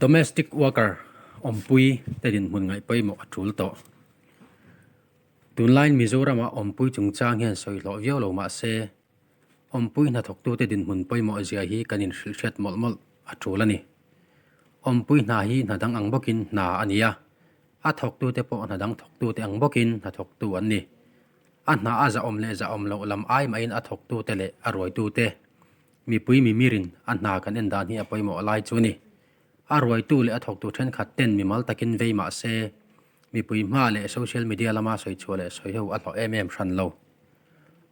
Domestic worker awmpui te dinhmun ngaih pawimawh a tul tawh. Tunlaiin Mizoramah awmpui chungchang hian sawi hlawh viau lo mah se, awmpui hnathawktute dinhmun pawimawh zia hi kan inhrilh hriat mawlh mawlh a tul a ni. Awmpui hna hi hna dang ang bawkin hna a ni a, a thawktute pawh hna dang thawktute ang bawkin hnathawktu an ni. A hna a zahawm leh zahawm loh lam ai mahin a thawktute leh a ruaitute, mipui mimirin a hna kan en dan hi a pawimawh lai chu a ni. A ruaitu leh a thawktu thenkhat ten mimal takin vei mah se, mipui hma leh social media lama sawi chhuah leh sawi ho a hlawh em em hran lo.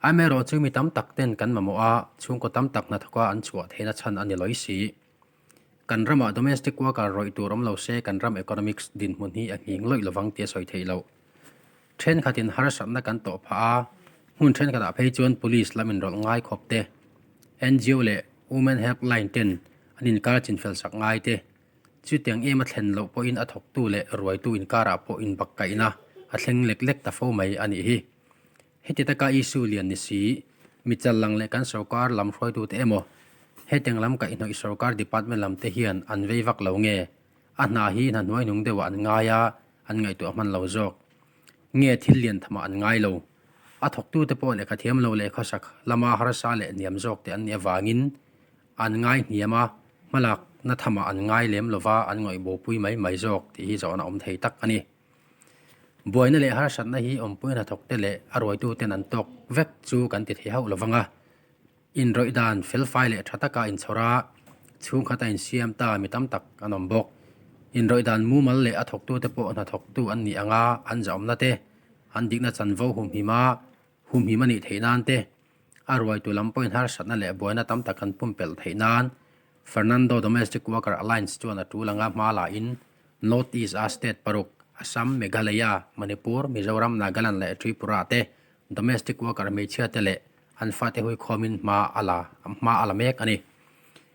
Amaherawhchu mi tam tak ten kan mamawh a, chhungkaw tam tak hnathawka an chhuah theihna chhan a ni lawi si. Kan ramah domestic worker rawih tur awm lo se kan ram economics dinhmun hi a nghing lawih lovang tih a sawi theih loh. Thenkhatin harsatna kan tawh phah a, hmun thenkhatah phei chuan police lam inrawlh ngai khawp te, ngo leh women helpline ten an inkar chinfel sak ngai te, chutiang em a thlen loh pawhin a thawktu leh ruaitu inkarah pawh inbakkaihna a thleng lek lek ta fo mai a nih hi. Heti taka issue lian ni si, mi challang leh kan sorkar lam hruaitute emaw, hetiang lam kaihhnawih sorkar department lam te hian an vei vak lo nge? A hna hi hna hnuaihnung deuhah an ngai a, an ngaihtuah hman lo zawk. Nge thil lian thamah an ngai lo? A thawktute pawh lehkha thiam lo leh khawsak lama harsa leh hniam zawk te an nih avangin an ngai hniam a, hmalakna thamah an ngai lem lova an ngawihbopui mai mai zawk tih hi zawhna awm thei tak a ni. Buaina leh harsatna hi awmpui hnathawkte leh a ruaituten an tawk vek chu kan ti thei hauh lovang a. Inrawih dan felfai leh tha taka inchhawr a, chhungkhat a insiam ta mi tam tak an awm bawk. Inrawih dan mumal leh a thawktute pawh hnathawktu an nih anga an zahawmna te, an dikna chanvo humhim a, humhim a nih theih nan te, a ruaitu lam pawhin harsatna leh buaina tam tak an pumpelh theih nan Fernando Domestic Worker Alliance chuan a tul anga hma la in North East a state paruk, Assam, Meghalaya, Manipur, Mizoram, Nagaland leh Tripura te domestic worker hmeichhia te leh an fate hui khawmin hma a la hma a la mek a ni.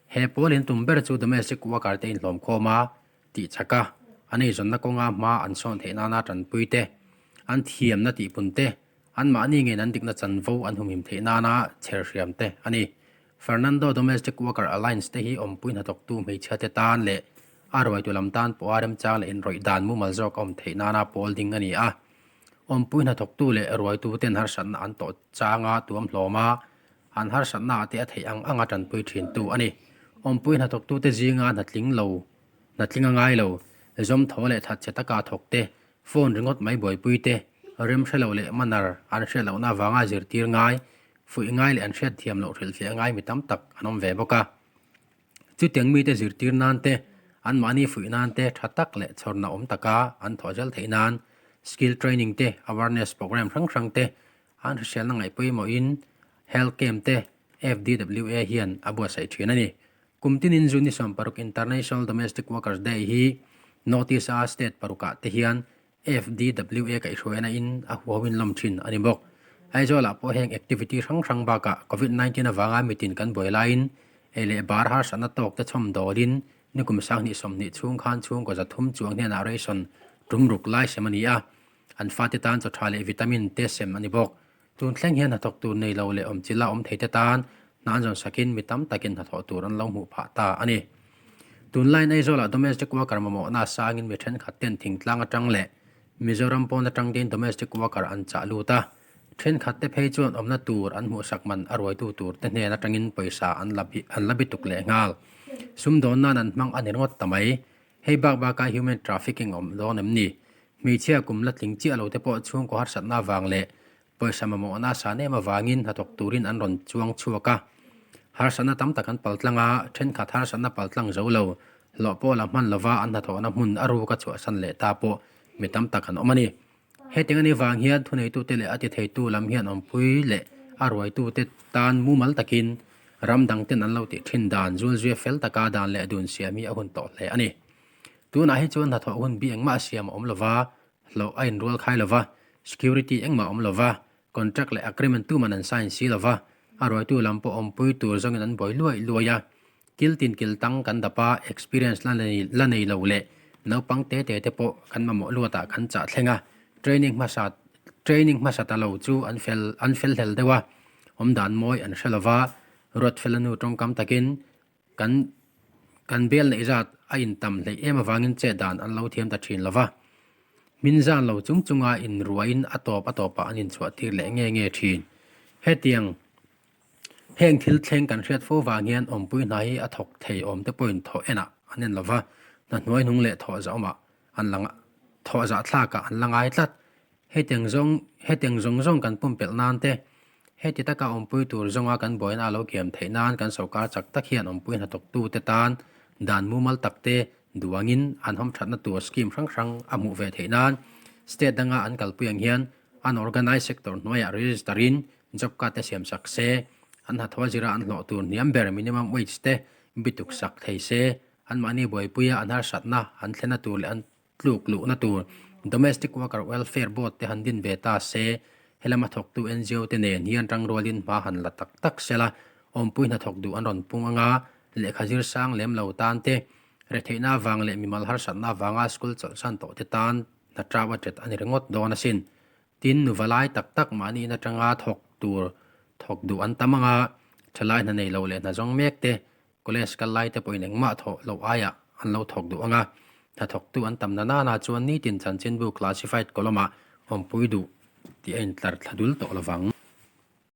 He pawl in tum ber chu domestic worker te inhlawm khawm a tih chak a, an eizawnna kawnga hma an sawn theih nana tanpui te, an thiamna tihpun te, anmahni ngen an dikna chanvo an humhim theih nana chher hriam te a ni. Fernando Domestic Worker Alliance te hi awmpui hnathawktu hmeichhia te tan leh a ruaitu lam tan pawha remchang leh inrawih dan mumal zawk a awm theih nana pawl ding a ni a. Awmpui hnathawktu leh ruaitu ten harsatna an tawh changa tuam hlawm a, an harsatna ah te a theih ang anga tanpui thintu a ni. Awmpui hnathawktu te zinga hnatling lo, hnatling a ngai lo, zawm tho leh thatchhe taka thawk te, phone ringawt mai buaipui te, rem hre lo leh manner an hriat lohna avanga zirtir ngai, Fuih ngai leh an hriat thiam loh hrilhfiah ngai mi tam tak an awm ve bawk a. Chutiang mite zirtir nan te, anmahni fuih nan te tha tak leh chhawrna awm taka an thawh zel theih nan skill training te, awareness program hrang hrang te, an hriselna ngaih pawimawhin health camp te FDWA hian a buatsaih thin a ni. Kum tinin June ni 16 International Domestic Workers Day hi North East a state parukah te hian FDWA kaihhruaina in a huauin lawm thin a ni bawk. Aizawlah pawh heng activity hrang hrang bakah Covid 19 avanga mitin kan buai laiin ei leh bar harsatna tawk te chhawm dawlin nikum sanghnih 20 chhung khan chhungkaw 300 chuang hnenah ration tum ruk lai sem a ni a, an fate tan chaw tha leh vitamin te sem a ni bawk. Tun thleng hian hnathawk tur nei lo leh awmchila awm thei te tan hna an zawn sakin mi tam takin hnathawh tur an lo hmuh phah ta a ni. Tunlaiin Aizawlah domestic worker mamawhna sangin mi thenkhat ten thingtlang atang leh Mizoram pawn atang tein domestic worker an chah lut a, thenkhat te phei chuan awmna tur an hmuhsak man a ruaitu tur te hnen atangin pawisa an la an la bi tuk leh nghal. Sumdawn nan an hmang a ni ringawt ta mai. Hei bak baka human trafficking awm dawn em ni? Hmeichhia kum la tling chiah lo te pawh chhungkaw harsatna avang leh pawisa mamawhna san em avangin hnathawk turin an rawn chuang chhuak a. Harsatna tam tak an paltlang a, thenkhat harsatna paltlang zo lo, hlawh pawh la hman lova an hnathawhna hmun a ruka chhuahsan leh ta pawh mi tam tak an awm a ni. Hetiang a nih vang hian thuneitute leh a titheitu lam hian awmpui leh a ruaitute tan mumal takin ram dangten an lo tih thin dan zulzuia fel taka dan leh dun siam hi a hun tawh hle a ni. Tunah hi chuan hnathawh hun bi engmah siam a awm lova, hlawh a inrual khai lova, security engmah a awm lova, contract leh agreement tuman an sign si lova, a ruaitu lam pawh awmpui tur zawngin an buai luai luai a. Kil tin kil tang kan dap a, experience la nei la nei lo leh naupang te te te pawh kan mamawh luatah kan chah thleng a, training hmasa training hmasa ta lo chu an fel an fel hlel deuh a, awmdan mawi an hre lova. Ruatfela nu tawngkam takin kan kan bel neih zat a intam hleih em avangin chet dan an lo thiam ta thin lo va. Min zan lo chung chunga inruahin a tawp a tawpah an inchhuah tir leh nge nge thin. Hetiang heng thil thleng kan hriat fo vang hian awmpui hna hi a thawk thei awm te pawhin thawh enah an en lo va, hna hnuai hnung leh thawh zah awmah an la thawh zah thlakah an la ngai tlat. Hetiang zawng hetiang zawng zawng kan pumpelh nan te, heti taka awmpui tur zawnga kan buaina a lo kiam theih nan kan sorkar chak tak hian awmpui hnathawktu te tan dan mumal tak te duangin an hawmthatna tur scheme hrang hrang a hmuh ve theih nan state danga an kalpui ang hian unorganised sector hnuaiah register in job card te siam sak se, an hnathawh zira an hlawh tur hniam ber minimum wage te bituk sak thei se, anmahni buaipuia an harsatna an thlenna tur leh an tluk luhna tur Domestic Worker Welfare Board te han din ve ta se, helama thawktu ngo te nen hian rangrualin hma han la tak tak sela, awmpui hnathawk duh an rawn pung anga lehkha zir sang lem lo tan te, retheihna avang leh mimal harsatna avanga school chawlhsan tawh te tan hna tau a tet a ni ringawt dawn asin. Tin, nuva lai tak tak mahni in atanga thawk tur thawk duh an tam anga thalai hna nei lo leh hna zawng mek te College kal lai te pawhin engmah thawh loh aiah an lo thawk duh ang a, hnathawktu an tam na nana chuan nitin chanchinbu classified column-ah awmpui duh tih a intlar thla dul tawh lovang.